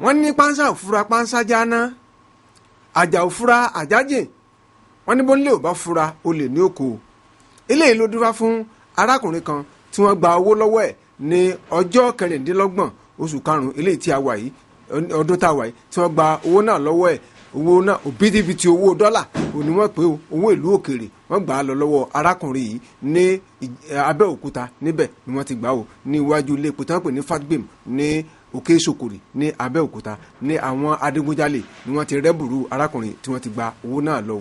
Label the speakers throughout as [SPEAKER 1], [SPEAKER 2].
[SPEAKER 1] Wọ́n ní pánsá òfura pánsá jáná, àjà òfura àjájìn, wọ́n ní bóńlé ò bá fura olè ní òkò. Eléyìí ló dúró fún arákùnrin kan tí wọ́n gba owó lọ́wọ́ ẹ̀ ní ọjọ́ 26 oṣù karùn-ún eléyìí tí a wà yìí, ọdún tá a wà yìí, tí wọ́n gba owó náà lọ́wọ́ ẹ̀. Owó náà òbítíbitì owó dọ́là òní wọ́n pé owó ìlú òkèèrè wọ́n gbà á lọ lọ́wọ́ arákùnrin yìí ní Abẹ́òkúta. Níbẹ̀ ni wọ́n ti gbà ó ní iwájú ilé epo tí wọ́n pè ní Fatgbem ní Òkè Ṣòkòrì ní Abẹ́òkúta. Ní àwọn adigunjalè ni wọ́n ti rẹ́bùrú arákùnrin tí wọ́n ti gba owó náà lọ.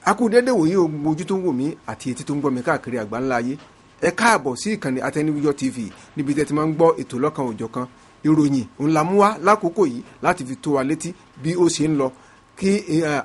[SPEAKER 1] A kú dédé wòye ogun ojú tó ń wò mí àti etí tó ń gbọ́ mi káàkiri àgbáńlá ayé. Ẹ káàbọ̀ sí ìkànnì Atẹniwíjọ TV níbi tẹ́ ti máa ń gbọ́ ètò lọ́kan òjọ̀kan ìròyìn ńlá mú wá lákòókò yìí láti fi tó wa létí bí ó ṣe ń lọ, kí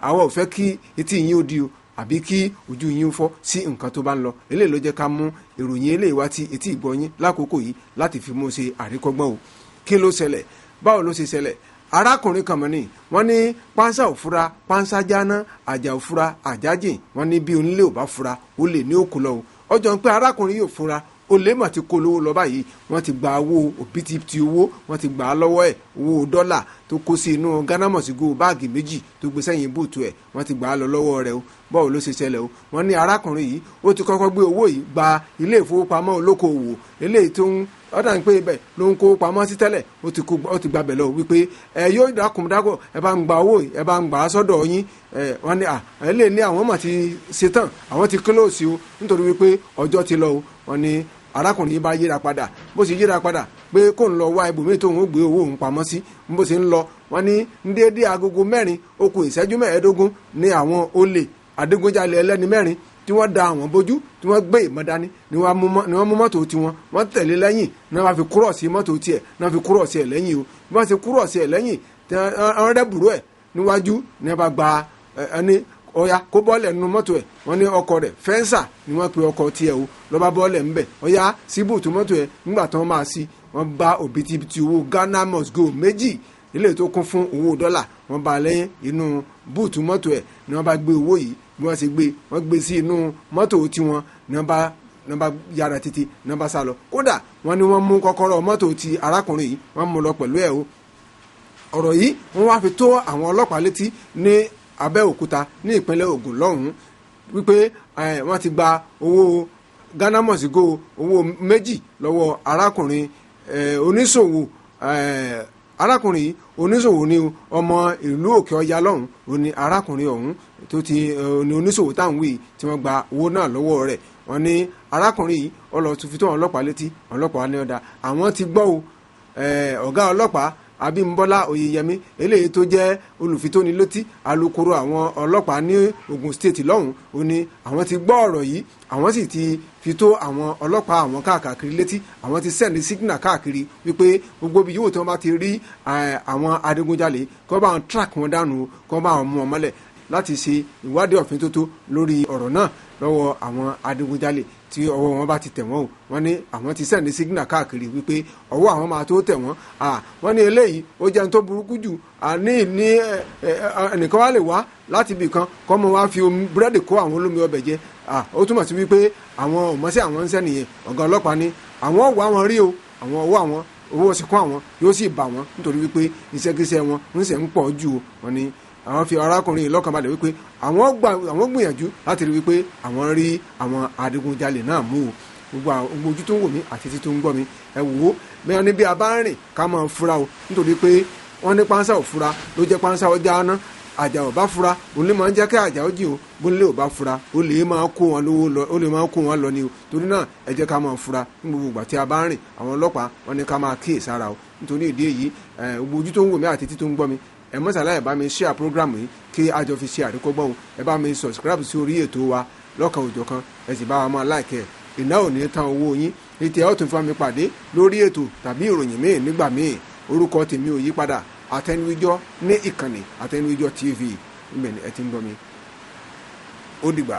[SPEAKER 1] àwa ò fẹ́ kí etí yín ó di o àbí kí ojú yín ó fọ́ sí nǹkan tó bá ń lọ. Eléyìí ló jẹ́ ká mú ìròyìn eléyìí wá tí etí ìgbọ́ yín lákòókò yìí láti fi mú ṣe àríkọ́gbọ́n o. Kí ló ṣẹlẹ̀? Báwo ló ṣe ṣẹlẹ̀? Arákùnrin kan mọ̀ ní wọ́n ní pánsá ò fura pánsá jáná, àjà ò fura àjájìn, wọ́n ní bí onílé ò bá fura ó lè ní òkú lọ o. Ọjọ́ ń pẹ́ arákùnrin yóò fura, olè mà ti kó lówó lọ báyìí. Wọ́n ti gba owó òbítíbitì owó, wọ́n ti gbà á lọ́wọ́ ẹ̀, owó dọ́là tó kó sí inú Ghana mọ̀sígò báàgì méjì tó gbé sẹ́yìn búùtù ẹ̀, wọ́n ti gbà á lọ lọ́wọ́ rẹ̀ o. Báwo ló ṣe ṣẹlẹ̀ o? Wọ́n ní arákùnrin yìí ó ti kọ́kọ́ gbé owó yìí gba ilé ìfowópamọ́ olókoòwò eléyìí tó ń ọ̀dà ń pé ibẹ̀ ló ń kó pamọ́ sí tẹ́lẹ̀. Ó ti gbabẹ̀ lọ wípé ẹ yóò dákun dákọ̀, ẹ bá ń gba owó yìí, ẹ bá ń gbà á sọ́dọ̀ yín. Ẹ wọ́n ní à ẹ lè ní àwọn mà ti ṣetán, àwọn ti kílòsì o, nítorí wípé ọjọ́ ti lọ o. Wọ́n ní arákùnrin yìí bá yíra padà, bó ṣe yíra padà pé kó ń lọ wá ibòmíì tóun ó gbé owó òun pamọ́ sí. Bó ṣe ń lọ, wọ́n ní déédéé agogo 4 ó kù ìṣẹ́jú 25 ní àwọn olè adigunjalè ẹlẹ́ni 4 tí wọ́n da àwọn bójú, tí wọ́n gbé ìbọn dání, ni wọ́n mú mọ́tò tiwọn, wọ́n tẹ̀lé lẹ́yìn, ni wọ́n fi kúrọ̀sì mọ́tò tiẹ̀, ni wọ́n fi kúrọ̀sì ẹ̀ lẹ́yìn o. Bí wọ́n ṣe kúrọ̀sì ẹ̀ lẹ́yìn, tí wọ́n rẹ́bùrú ẹ̀ níwájú, ni wọ́n bá gba ẹni ọ̀ya kó bọ́ọ̀lẹ̀ nínú mọ́tò ẹ̀. Wọ́n ní ọkọ̀ rẹ̀ fẹ́ǹsà ni wọ́n pe ọkọ̀ tiẹ̀ o, ló bá bọ́ọ̀lẹ̀ ńbẹ̀, ọ̀ya síbùtù mọ́tò ẹ̀. Nígbà tí wọ́n máa sí, wọ́n bá òbítíbitì owó Ghana must go méjì ilé tó kún fún owó dọ́là, wọ́n bá lẹ́yìn inú búùtù mọ́tò ẹ̀, ni wọ́n bá gbé owó yìí. Bí wọ́n ṣe gbé, wọ́n gbé sí inú mọ́tò tiwọn, ni wọ́n bá yára títí, ni wọ́n bá sá lọ. Kódà wọ́n ní wọ́n mú kọ́kọ́rọ́ mọ́tò ti arákùnrin yìí, wọ́n mú lọ pẹ̀lú ẹ̀ o. Ọ̀rọ̀ yìí wọ́n wá fi tó àwọn ọlọ́pàá létí ní Abẹ́òkúta ní ìpínlẹ̀ Ògùn lọ́hùn-ún wípé wọ́n ti gba owó Ghana must go owó méjì lọ́wọ́ arákùnrin oníṣòwò. Arákùnrin yìí oníṣòwò ni, ọmọ ìlú Òkè Ọya lọ́hùn ó ní arákùnrin ọ̀hún tó ti ní oníṣòwò táwọn wí tí wọ́n gba owó náà lọ́wọ́ rẹ̀. Wọ́n ní arákùnrin yìí ó lọ fi tó àwọn ọlọ́pàá létí. Ọlọ́pàá ní ọ̀dà àwọn ti gbọ́ o. Ọ̀gá ọlọ́pàá Abímbọ́lá Oyèyẹmí eléyìí tó jẹ́ olùfitónilétí alukoro àwọn ọlọ́pàá ní Ògùn State lọ́hùn ó ní àwọn ti gbọ́ ọ̀rọ̀ yìí, àwọn sì ti fi tó àwọn ọlọ́pàá àwọn káàkiri létí, àwọn ti send signal káàkiri wípé gbogbo ibi yòówù tí wọ́n bá ti rí àwọn adigunjalè kó bá wọn track wọn dànù, kó bá wọn mú wọn mọ́lẹ̀ láti ṣe ìwádìí òfin tó tó lórí ọ̀rọ̀ náà lọ́wọ́ àwọn adigunjalè tí ọwọ́ wọn bá ti tẹ̀ wọ́n o. Wọ́n ní àwọn ti send signal káàkiri wípé ọwọ́ àwọn máa tó tẹ̀ wọ́n. Wọ́n ní eléyìí ó jẹun tó burúkú jù. Àní ní ẹnìkan wá lè wá láti ibì kan kọ́ mọ́ wá fi búrẹ́dì kó àwọn olómi ọbẹ̀ jẹ. Ó túmọ̀ sí wípé àwọn òmọ́sí àwọn ń sẹ́niyẹn. Ọ̀gá ọlọ́pàá ní àwọn wá wọn rí o, àwọn ọwọ́ àwọn owó sìnkú àwọn yóò sì bà wọ́n nítorí wípé iṣẹ́kíṣẹ́ wọn ń ṣe ń pọ̀ jù o. Wọ́n ní àwọn fi arákùnrin yìí lọ́kàn balẹ̀ wípé àwọn gbìyànjú láti rí wípé àwọn rí àwọn adigunjalè náà mú o. Gbogbo ojú tó ń wò mí àti etí tó ń gbọ́ mi, ẹ wò ó bẹ́ẹ̀ ni bí a bá ń rìn ká máa fura o, nítorí pé wọ́n ní pánsá ò fura ló jẹ́ pánsá ọjà ná, àjà ò bá fura òun lè máa ń jẹ́ kí àjà ó jì o, bóńlé ò bá fura ó lè máa kó wọn lówó lọ, ó lè máa kó wọn lọ ni o. Torí náà ẹ jẹ́ ká máa fura ní gbogbo ìgbà tí a bá ń rìn. Àwọn ọlọ́pàá wọ́n ní ká máa kíyèsára o. Nítorí ìdí èyí, gbogbo ojú tó ń wò mí àti etí tó ń gbọ́ mi, ẹ mọ́sálá ẹ bá mi share program yìí kí a jọ fi ṣe àríkọ́gbọ́n o. Ẹ bá mi subscribe sí orí ètò wa lọ́kàn òjọ̀kan, ẹ sì bá wa máa like ẹ̀. Iná ò ní tán owó yín ní tí ẹ ó tún fún mi pàdé lórí ètò tàbí ìròyìn míì nígbà míì. Orúkọ tèmi ò yí padà, Atẹniwíjọ ní ìkànnì Atẹniwíjọ TV níbẹ̀ ni ẹ ti ń gbọ́ mi. Ó dìgbà.